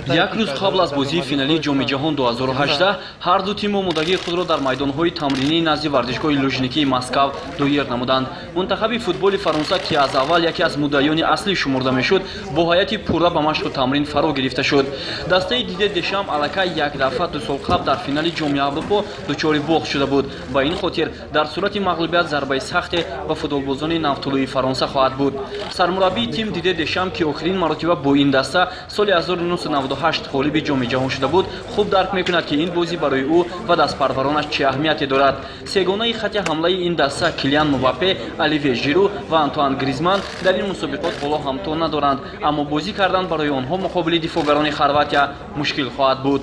Як рӯз қабл аз бозии финалии Ҷоми ҷаҳон 2018 ҳар ду тим омодагии худро дар майдонҳои тамринии назди варзишгоҳи Лужникии Москав доир намуданд. Мунтахаби футболи Фаронса, ки аз аввал яке аз муддаиёни аслӣ шумурда мешуд, бо ҳайати пурра ба машқу тамрин фаро гирифта шуд. Дастаи Дидье Дешам аллакай як дафъа 2 сол қабл дар финали Ҷоми Аврупо дучори бохт шуда буд. Ба ин хотир дар сурати мағлубият зарбаи сахте ба футболбозони навтулӯи Фаронса хоҳад буд. Сармураббии тим Дидье Дешам, ки охирин маротиба бо ин даста соли 1998 ғолиби Ҷоми ҷаҳон шуда буд, хуб дарк мекунад, ки ин бозӣ барои ӯ ва дастпарваронаш чӣ аҳамияте дорад. Сегонаи хати ҳамлаи ин даста Килиан Мбаппе, Оливье Жиру ва Антуан Гризман дар ин мусобиқот ҳоло ҳамто надоранд, аммо бозӣ кардан барои онҳо муқобили дифоъгарони Хорватия мушкил хоҳад буд.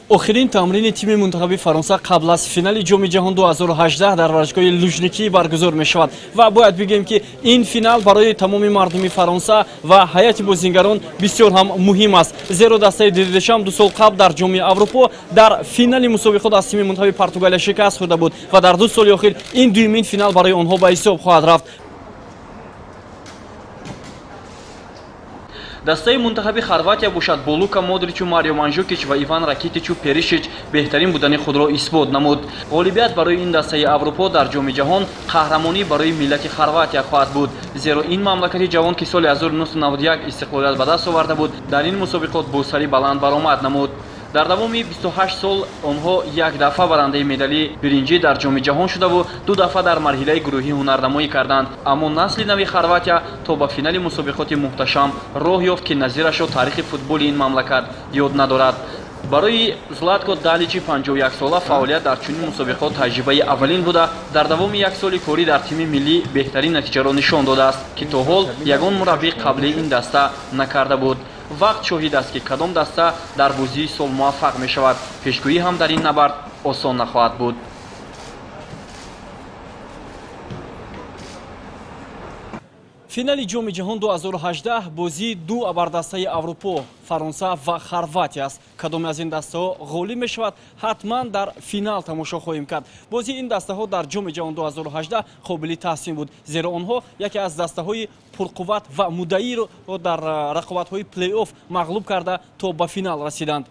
Охирин тамрини тими мунтахаби Фаронса қабл аз финали Ҷоми ҷаҳон 2018 дар варзишгоҳи Лужникӣ баргузор мешавад ва бояд бигӯем, ки ин финал барои тамоми мардуми Фаронса ва ҳайати бозингарон бисёр ҳам муҳим аст, зеро дастаи Дидье Дешам 2 сол қабл дар Ҷоми Аврупо дар финали мусобиқот аз тими мунтахаби Португалия шикаст хӯрда буд ва дар 2 соли охир ин дуюмин финал барои онҳо ба ҳисоб хоҳад рафт. Дастаи мунтахаби Хорватия бошад бо Лука Модричу, Марио Манжукич ва Иван Ракитичу Перишич беҳтарин будани худро исбот намуд. Ғолибият барои ин дастаи Аврупо дар Ҷоми ҷаҳон қаҳрамонӣ барои миллати Хорватия хоҳад буд, зеро ин мамлакати ҷавон, ки соли 1991 истиқлолият ба даст оварда буд, дар ин мусобиқот бо сари баланд баромад намуд. Дар давоми 28 сол онҳо як дафъа барандаи медали биринҷӣ дар Ҷоми ҷаҳон шудаву 2 дафъа дар марҳилаи гурӯҳӣ ҳунарнамоӣ карданд. Аммо насли нави Хорватия то ба финали мусобиқоти муҳташам роҳ ёфт, ки назирашро таърихи футболи ин мамлакат ёд надорад. Барои Златко Даличи 51-сола фаъолият дар чунин мусобиқот таҷрибаи аввалин буда, дар давоми як соли корӣ дар тими миллӣ беҳтарин натиҷаро нишон додааст, ки то ҳол ягон мураббӣ қабли ин даста накарда буд. Вақт шоҳид аст, ки кадом даста дар бозии сол муваффақ мешавад. Пешгӯӣ ҳам дар ин набард осон нахоҳад буд. Финали Ҷоми ҷаҳон 2018 бозии ду абардастаи Аврупо, Фаронса ва Хорватия аст. Кадоме аз ин дастаҳо ғолиб мешавад, ҳатман дар финал тамошо хоҳем кард. Бозии ин дастаҳо дар Ҷоми ҷаҳон 2018 қобили таҳсин буд, зеро онҳо яке аз дастаҳои пурқувват ва муддаиро дар рақобатҳои плей-офф мағлуб карда то ба финал расиданд.